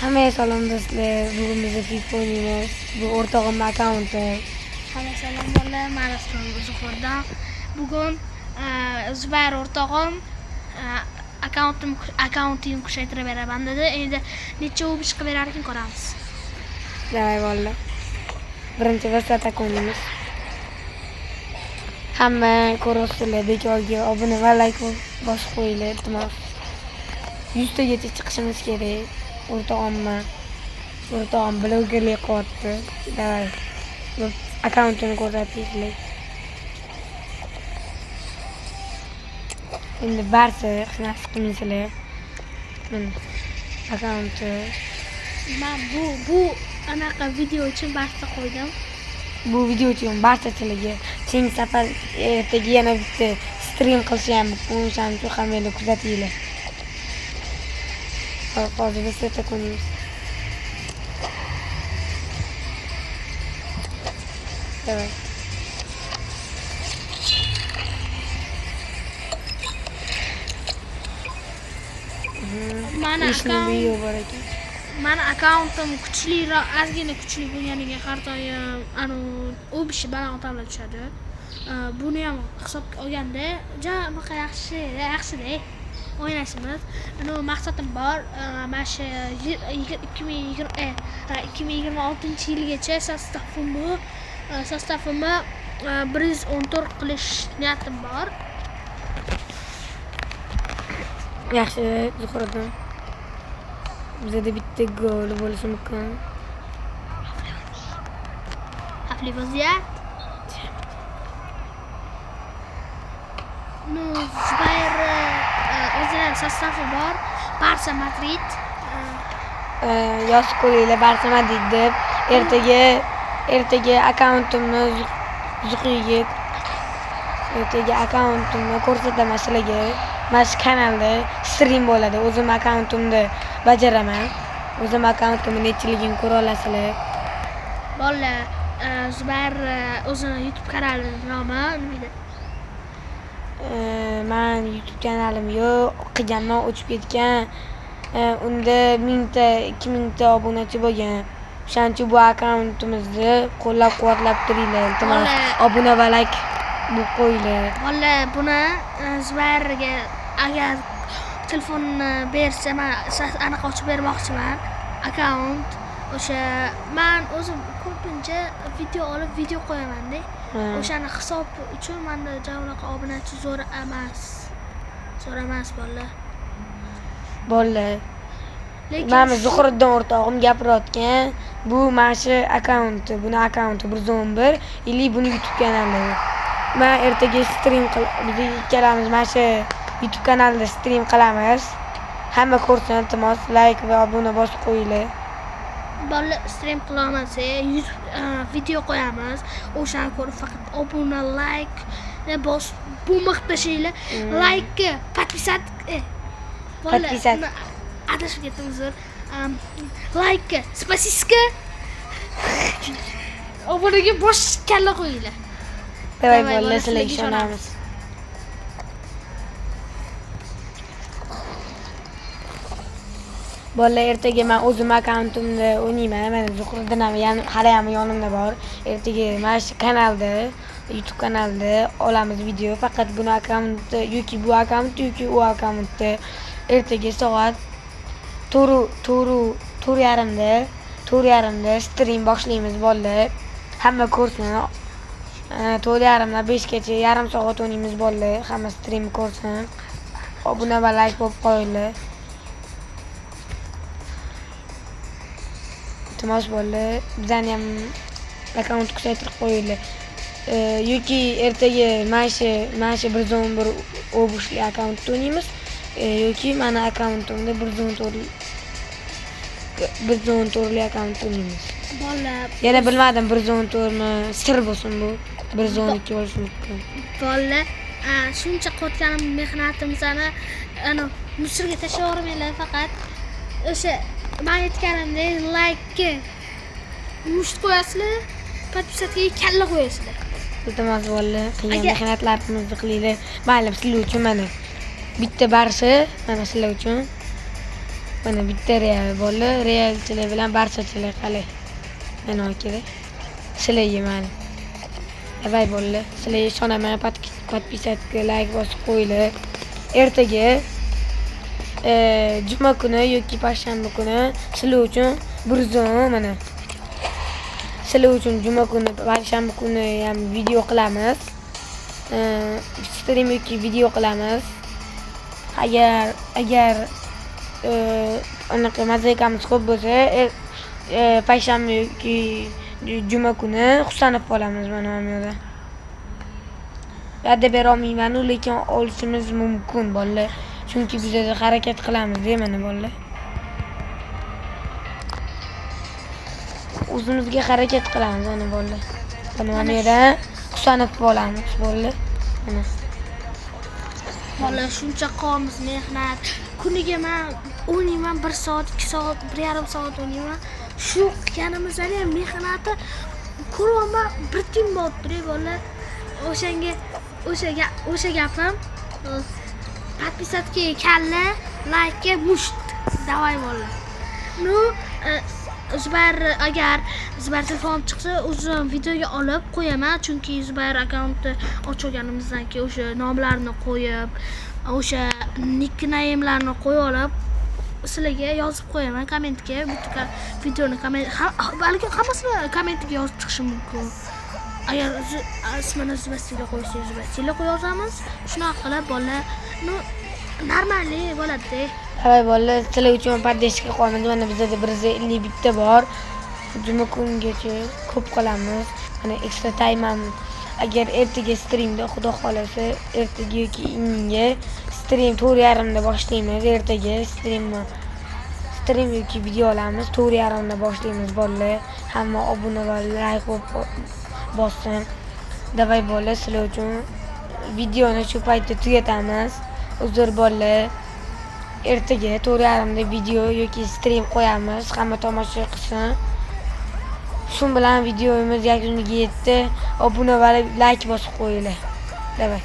Hammaga salom do'stlar. Bugun biz FIFA o'ynaymiz. Bu o'rtog'imning akkaunti. Hamma salom bolalar, man Rassom Zuhurdan. Bugun Zubayr o'rtog'im akkauntimni kuchaytirib beraman dedi. Endi necha ish qilib berar ekan ko'ramiz. Davay bolalar. Birinchi vs o'ynaymiz. Hamma ko'rasizlar, bekorga obuna va like bosib qo'yinglar, iltimos. 100 tagacha chiqishimiz kerak. O'rtog'im blogerlik qilyapti. Davay. Akkauntini ko'rsatinglar. Endi barcha hech narsa qilmaysizlar. Mana akkaunti. Men bu anaqa video uchun barcha qo'ydim. Bu video uchun barchachilarga keyingi safar ertaga yana bitta stream qilishi ham mumkin. O'shaning uchun hammanglar kuzatinglar. Hozir biz erta ko'ramiz. Evet. Mana akkaunt bor ekan. Mani akkauntim kuchliroq, ozgina kuchli bo'lganiga har doim anu obishi baland odamlar tushadi. Buni ham hisobga olganda ja bunaqa yaxshi, yaxshida o'ynashimiz. Anu maqsadim bor, mana shu 2026-yilgacha sostavimni 114 qilish niyatim bor. Yaxshi, Zuhriddin. Bizda bitta gol bo'lishi mumkin. Xavfli vaziyat. Ну, Zubayr o'zini sostavi bor. Barsa Madrid. Yozib qo'yinglar Barsa Madrid deb. Ertaga akkauntimni Zuhriga ertaga akkauntimni ko'rsataman sizlarga. Mana shu kanalda stream bo'ladi. O'zim akkauntimni bajaraman. O'zim akkauntimni nechiligini ko'ra olasizlar. Bolalar, Zubayr o'zini YouTube kanali nomi nima edi? Man YouTube kanalim yo'q, qilganman, o'chib ketgan. Unda 1000 ta, 2000 ta obunachi bo'lgan. O'shaning uchun bu akkauntimizni qo'llab-quvvatlab turinglar, iltimos. Obuna va like bo'lib qo'yinglar. Bolalar, buni Zubayrga agar telefonni bersa, men anaqa ochib bermoqchiman akkaunt. O'sha men o'zim ko'pincha video olib video qo'yaman-da. O'shani hisob uchun menda unaqa obunachi zo'r emas. Zo'r emas bolalar. Bolalar. Mana Zuhriddin o'rtog'im gapirayotgan bu mana shu akkaunti, buni akkaunti 111 ili buni YouTube kanali. Men ertaga stream biz ikkalamiz mana shu YouTube kanalida stream qilamiz. Hamma ko'rsin, iltimos, like va obuna bosib qo'yinglar. Bolalar stream qila olmasa, video qo'yamiz. O'shani ko'rib faqat obuna, like bosib bumix tashlaylar. Like, podpisat, podpisat. Adashib ketdim uzr. Like, spasiska. Obunaga bosh kalla qo'yinglar. Davay bolalar, sizlarga ishonamiz. Bolalar, ertaga men o'zim akkauntimda o'ynayman. Mana Zuhriddin ham hali ham yonimda bor. Ertaga mana shu kanalda, YouTube kanalida olamiz video. Faqat buni akkaunti yoki bu akkaunt yoki u akkauntda ertaga soat 4:30da stream boshlaymiz bolalar. Hamma ko'rsin. 4:30dan 5 gacha yarim soat o'ynaymiz bolalar. Hamma stream ko'rsin. Obuna va like bo'lib qo'yinglar. Iltimos bolalar, bizani ham akkaunt kuchaytirib qo'yinglar. Yoki ertaga mana shu 111 obushli akkauntda o'ynaymiz. Yoki meni akkauntimda 114li akkaunt o'ynaymiz. Bolalar, yana bilmadim 114mi, sir bo'lsin bu. 112 bo'lishi mumkin. Bolalar, shuncha qilayotganim mehnatimizni ana musorga tashlab yubormanglar faqat. O'sha men aytganimdek like-ga musht qo'yasizlar, podpisatga kalla qo'yasizlar. Iltimos bolalar, qilgan mehnatlarimizni qilinglar. Mayli, sizlar uchun mana bitta barcha, mana sizlar uchun. Mana bitta real bolalar, realchilar bilan barchachilar qalay. Mana akalar. Sizlarga mayli. Давай bolalar, sizlarga ishonaman, подписаться, layk bosib qo'yinglar. Ertaga juma kuni yoki payshanba kuni sizlar uchun bir zum, mana. Sizlar uchun juma kuni, payshanba kuni ham video qilamiz. Stream yoki video qilamiz. Agar anaqa mozaikamiz ko'p bo'lsa, payshanba yoki juma kuni Husanov olamiz mana bu yerda. Va'da bera olmayman, lekin olishimiz mumkin bolalar. Chunki biz harakat qilamiz, mana bolalar. O'zimizga harakat qilamiz mana bolalar. Mana bu yerda Husanov olamiz bolalar. Mana. Bola shuncha qilamiz mehnat. Kuniga men o'ynayman 1 soat, 2 soat, 1,5 soat o'ynayman. Shu qilganimizdan ham mehnati ko'ryapman, bir tiyin bo'libdi bola. O'shanga o'sha gapim podpisatga kalla, laykka musht. Davay bola. Ну, Zubayr agar Zubayr telefon chiqsa, o'zim videoga olib qo'yaman, chunki Zubayr akkauntni ochib olganimizdan keyin o'sha nomlarni qo'yib, o'sha nicknamelarni qo'yib olib sizlarga yozib qo'yaman kommentga, bitta videoni komment, balki hammasini kommentga yozib chiqishim mumkin. Agar ismini Zubaysila qo'ysangiz, Zubaysila qo'yib yozamiz. Shunaqa qilib bola, ну, normalniy bo'ladi. Давай bolalar, sizlar uchun поддержка qilamiz. Mana bizda 151 bor. Juma kungacha ko'p qilamiz. Mana extra time ham agar ertaga streamda, xudo xolasa, ertaga yoki indinga stream 4:30da boshlaymiz. Ertaga streamni stream yoki video olamiz. 4:30da boshlaymiz bolalar. Hamma obuna va layk bossin. Давай bolalar, sizlar uchun videoni shu paytda tugatamiz. Uzr bolalar. Ertaga 4:30da video yoki stream qo'yamiz. Hamma tomosha qilsin. Shu bilan videomiz yakuniga yetdi. Obuna va layk bosib qo'yinglar. Давай.